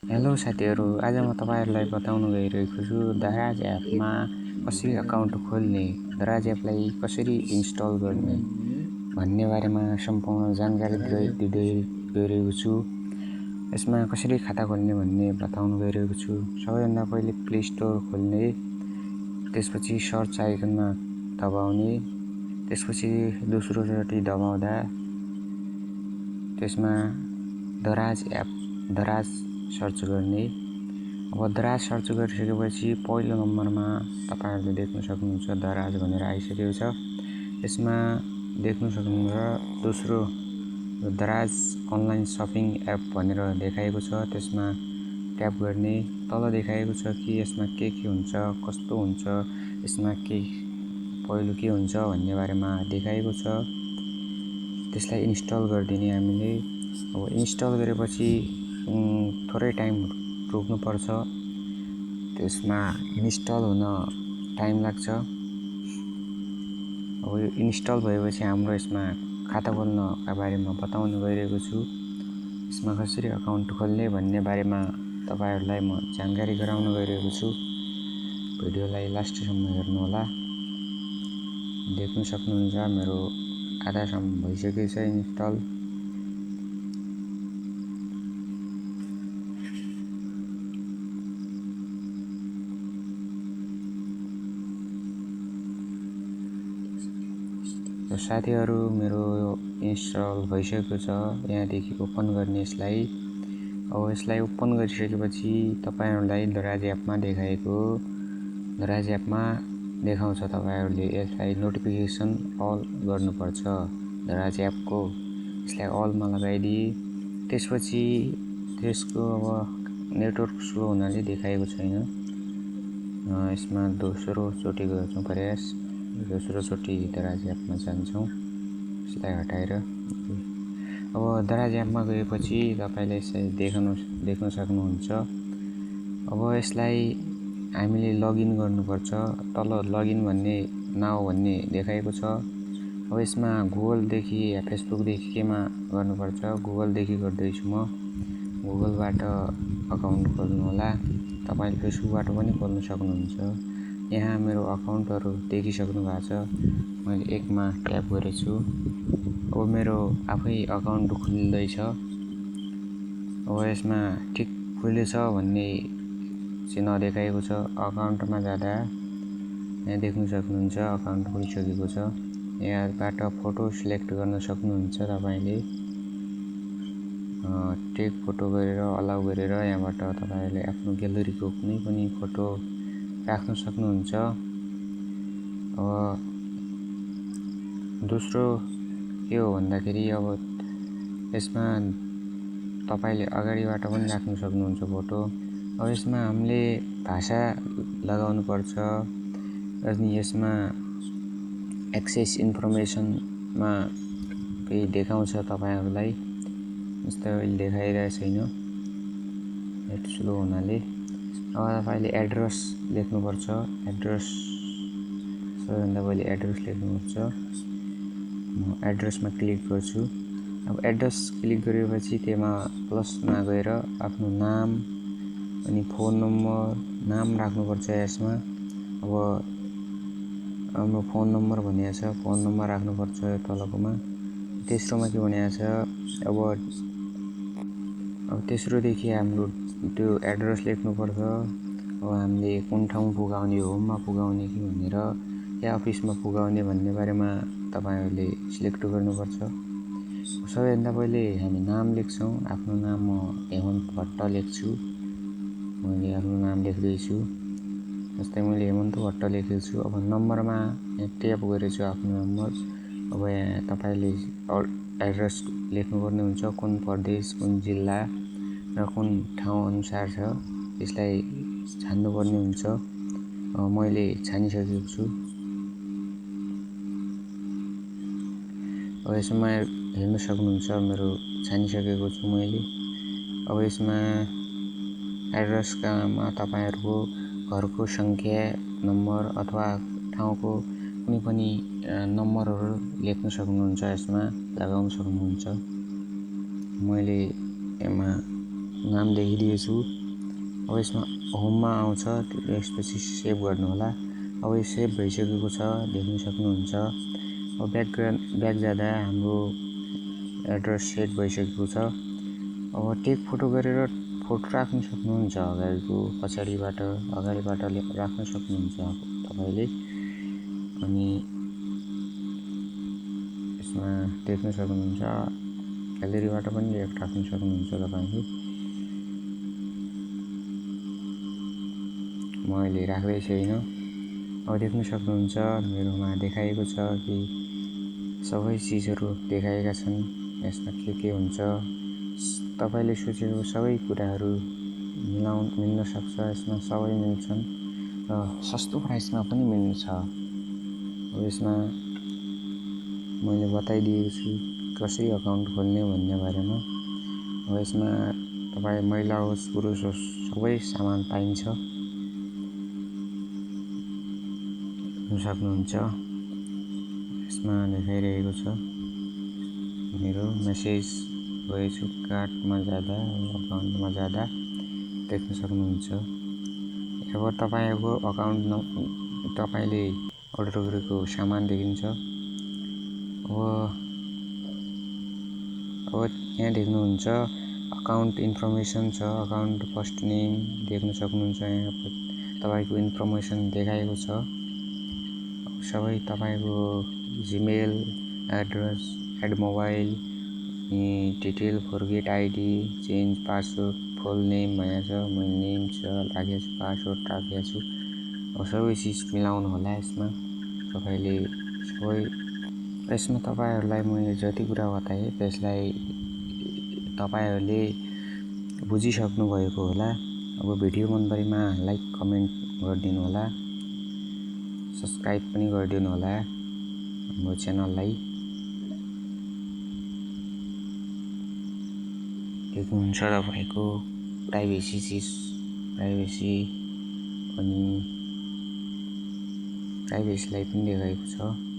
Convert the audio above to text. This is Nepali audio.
हेलो साथीहरू, आज म तपाईहरुलाई बताउन गइरहेको छु दराज एपमा कसरी अकाउन्ट खोल्ने, दराज एपलाई कसरी इन्स्टल गर्ने भन्ने बारेमा सम्पूर्ण जानकारी दिँदै गइरहेको छु। यसमा कसरी खाता खोल्ने भन्ने बताउन गइरहेको छु। सबैभन्दा पहिले प्ले स्टोर खोल्ने, त्यसपछि सर्च आइकनमा दबाउने, त्यसपछि दोस्रो चोटि दबाउँदा त्यसमा दराज सर्च गर्ने। अब दराज सर्च गरिसकेपछि पहिलो नम्बरमा तपाईहरुले देख्न सक्नुहुन्छ दराज भनेर आइसकेको छ। यसमा देख्न सक्नुहुन्छ दोस्रो दराज अनलाइन शपिङ एप भनेर देखाएको छ। त्यसमा ट्याप गर्ने। तल देखाएको छ कि यसमा के हुन्छ, कस्तो हुन्छ, यसमा के पहिलो के हुन्छ भन्ने बारेमा देखाएको छ। त्यसलाई इन्स्टल गरिदिने हामीले। अब इन्स्टल गरेपछि थोरै टाइम रोक्नुपर्छ। त्यसमा इन्स्टल हुन टाइम लाग्छ। अब यो इन्स्टल भएपछि हाम्रो यसमा खाता खोल्नका बारेमा बताउन गइरहेको छु। यसमा कसरी अकाउन्ट खोल्ने भन्ने बारेमा तपाईहरुलाई म जानकारी गराउन गइरहेको छु। भिडियोलाई लास्टसम्म हेर्नु होला। देख्न सक्नुहुन्छ मेरो आधासम्म भइसकेको छ इन्स्टल। साथीहरु, मेरो इन्स्टल भइसकेको छ। यहाँदेखि ओपन गर्ने यसलाई। अब यसलाई ओपन गरिसकेपछि तपाईहरुलाई दराज एपमा देखाउँछ। तपाईहरुले यसलाई नोटिफिकेसन अल गर्नुपर्छ दराज एपको। यसलाई अलमा लगाइदिए त्यसपछि त्यसको अब नेटवर्क स्लो हुनाले देखाएको छैन। यसमा दोस्रो चोटि गर्छौं प्रयास। दोस्रो चोटि दराज एपमा जान्छौं। यसलाई हटाएर अब दराज एपमा गएपछि तपाईले यसलाई देख्न सक्नुहुन्छ। अब यसलाई हामीले लगइन गर्नुपर्छ। तल लगइन भन्ने नाउ भन्ने देखाएको छ। अब यसमा गुगलदेखि या फेसबुकदेखि केमा गर्नुपर्छ। गुगलदेखि गर्दैछु म। गुगलबाट अकाउन्ट खोल्नु होला। तपाईले फेसबुकबाट पनि खोल्न सक्नुहुन्छ। यहाँ मेरो अकाउन्टहरु देखिसक्नु भएको छ। मैले एकमा ट्याप गरेछु। अब मेरो आफै अकाउन्ट खुल्दैछ। अब यसमा ठिक खुलेछ भन्ने चिन्ह देखाएको छ। अकाउन्टमा जाँदा यहाँ देख्न सक्नुहुन्छ अकाउन्ट खुलिसकेको छ। यहाँबाट फोटो सिलेक्ट गर्न सक्नुहुन्छ तपाईले। टेक फोटो गरेर अलाउ गरेर यहाँबाट तपाईले आफ्नो ग्यालरीको कुनै पनि फोटो राख्न सक्नुहुन्छ। अब दोस्रो के हो भन्दाखेरि अब यसमा तपाईले अगाडिबाट पनि राख्न सक्नुहुन्छ फोटो। अब यसमा हामीले भाषा लगाउनु पर्छ। अनि यसमा एक्सेस इन्फर्मेसनमा केही देखाउँछ तपाईहरुलाई। जस्तै अहिले देखाइरहेको छैन नेट स्लो हुनाले। अब तपाईले एड्रेस लेख्नुपर्छ। सबैभन्दा पहिले एड्रेस लेख्नुपर्छ। म एड्रेसमा क्लिक गर्छु। अब एड्रेस क्लिक गरेपछि त्यसमा प्लसमा गएर आफ्नो नाम अनि फोन नम्बर नाम राख्नुपर्छ यसमा। अब हाम्रो फोन नम्बर भनिएको छ। फोन नम्बर राख्नुपर्छ तलकोमा। तेस्रोमा के भनिएको छ, अब तेस्रोदेखि हाम्रो त्यो एड्रेस लेख्नुपर्छ। अब हामीले कुन ठाउँ पुगाउने, होममा पुगाउने कि भनेर या अफिसमा पुगाउने भन्ने बारेमा तपाईहरुले सिलेक्ट गर्नुपर्छ। सबैभन्दा पहिले हामी नाम लेख्छौं। आफ्नो नाम म हेमन्त भट्ट लेख्छु। मैले आफ्नो नाम लेख्दैछु। जस्तै मैले हेमन्त भट्ट लेखेको छु। अब नम्बरमा यहाँ ट्याप गरेछु आफ्नो नम्बर। अब यहाँ तपाईले एड्रेस लेख्नुपर्ने हुन्छ। कुन प्रदेश, कुन जिल्ला र कुन ठाउँ अनुसार छ त्यसलाई छान्नुपर्ने हुन्छ। मैले छानिसकेको छु। अब यसमा हेर्न सक्नुहुन्छ मेरो छानिसकेको छु मैले। अब यसमा एड्रेसमा तपाईहरुको घरको संख्या, नम्बर अथवा ठाउँको कुनै पनि नम्बरहरु लेख्न सक्नुहुन्छ। यसमा लगाउन सक्नुहुन्छ। मैले यसमा नाम लेखिदिएको छु। अब यसमा होममा आउँछ, त्यसपछि सेभ गर्नु होला। अब यो सेभ भइसकेको छ, देख्न सक्नुहुन्छ। अब ब्याक जाँदा हाम्रो एड्रेस सेट भइसकेको छ। अब टेक फोटो गरेर फोटो राख्न सक्नुहुन्छ, अगाडिको पछाडिबाट अगाडिबाट राख्न सक्नुहुन्छ तपाईँले। अनि यसमा देख्न सक्नुहुन्छ, ग्यालेरीबाट पनि राख्न सक्नुहुन्छ तपाईँले। म अहिले राख्दै छैन। अब देख्न सक्नुहुन्छ मेरोमा देखाएको छ कि सबै चिजहरू देखाएका छन्। यसमा के हुन्छ, तपाईँले सोचेको सबै कुराहरू मिल्न सक्छ। यसमा सबै मिल्छन् र सस्तो प्राइसमा पनि मिल्छ। अब यसमा मैले बताइदिएको छु कसरी अकाउन्ट खोल्ने भन्ने बारेमा। अब यसमा तपाईँ महिला होस् पुरुष होस् सबै सामान पाइन्छ, सक्नुहुन्छ। यसमा देखाइरहेको छ मेरो मेसेज गएछु कार्डमा जाँदा, अकाउन्टमा जाँदा देख्न सक्नुहुन्छ। अब तपाईँको अकाउन्ट तपाईँले अर्डर गरेको सामान देखिन्छ। अब यहाँ देख्नुहुन्छ अकाउन्ट इन्फर्मेसन छ, अकाउन्ट फर्स्ट नेम देख्न सक्नुहुन्छ। यहाँ तपाईँको इन्फर्मेसन देखाएको छ, सबै तपाईँको Gmail address, add mobile, detail, forget ID, change password, full name भनेको छ, मेरो नेम छ राखेको छु, पासवर्ड राखेको छु। अब सबै चिज मिलाउनु होला यसमा तपाईँले सबै। यसमा तपाईँहरूलाई मैले जति कुरा बताएँ त्यसलाई तपाईँहरूले बुझिसक्नु भएको होला। अब भिडियो मन परेमा लाइक कमेन्ट गरिदिनु होला, सब्सक्राइब पनि गरिदिनु होला हाम्रो च्यानललाई। देख्नुहुन्छ तपाईँको प्राइभेसी चिज, अनि प्राइभेसीलाई पनि देखाएको छ।